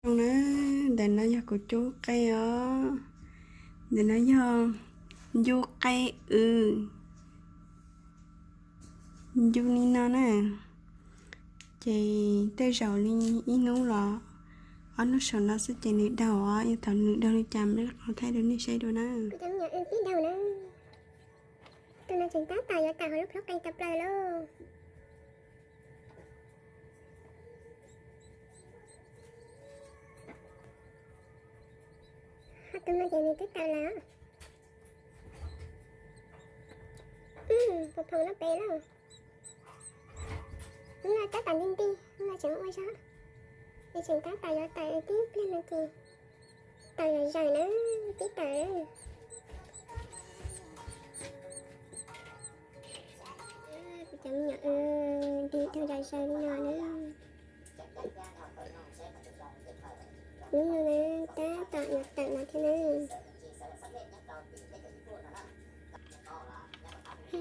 Zoo na, ntawm no yog kuv cub qe os. Ntawm no yog ncub qe w, ncub li no na. Ces tej zaum li ib hnub los ob hnub saum no xwb ces nws daug os, yog thaum nws daug li cas mam li qhov thaij rau nej saib dua na. Kuv cov me nyuam wb twb daug na. Tus no tseem tab tom yuav tawm hauv lub plhaub qe tawm plaws lauj. Ho tus no ces nws twb tawm lawm. Puas phoom lub pem lauj? Lub no tab tom nti nti, lub no tseem ua zog. Nws tseem tab tom yuav tawm tib pliag no ces tawm zom zaws na, pib tawm. Kuv cov me nyuam nti tau zom zaws li no na. Lub no na, tab tom yuav tawm no thiab na.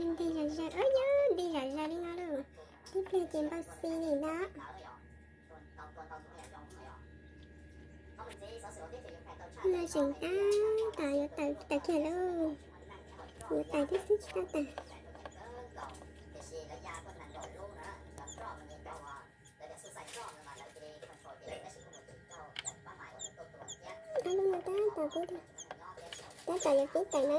Nti zom zaws, yog nti zom zaws li no lauj, tib pliag ces npau xi li ntag. No tseem tab tom yuav tawm, tawm kiag lauj, yuav tawm thiab xwb tsis tau tawm. Ob lub no tab tom pib, tab tom yuav pib tawm na.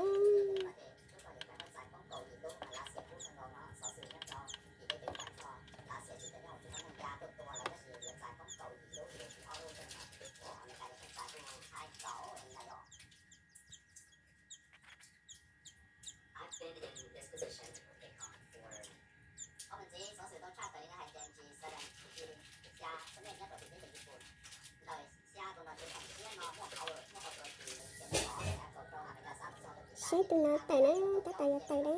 Saib tus no tawm na, tab tom yuav tawm na.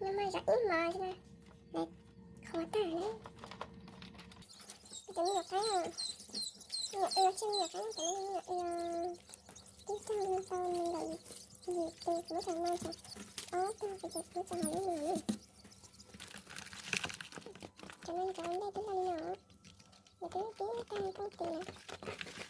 Nws mas zam ib hmos xwb na, lawv qhuav tag na. Kuv cov me nyuam qaib, me nyuam w, tsis me nyuam qaib, cov me nyuam w, tib tug tau nees nkaum yim tus, kuv muab tso no, ob tug kuv tseem muab tso hauv lub no na. Cov no cov ua ntej twb loj li no, nws twb tib tag tag ces